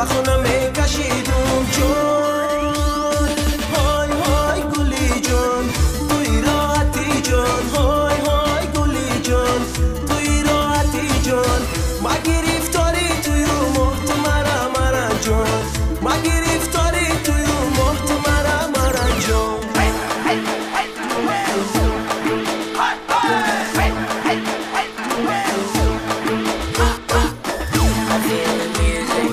Ба хона мекашидум ҷон. Ҳой ҳой гули ҷон, туи роҳати ҷон. Ҳой ҳой гули ҷон, туи роҳати ҷон. Ма гирифтори тую моҳ, ту мара маранҷон. Ма гирифтори тую моҳ, ту мара маранҷон. I feel the music.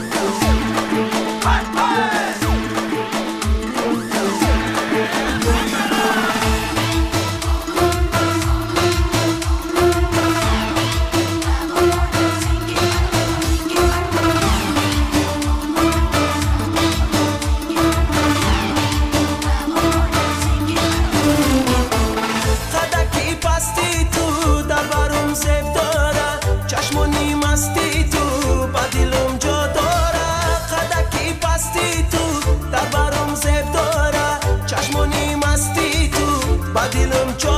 Қадаки пасти ту дар барум зеб дора, чашмони масти ту ба дилум ҷо дора. Қадаки пасти ту дар барум зеб дора, чашмони масти ту ба дилум ҷо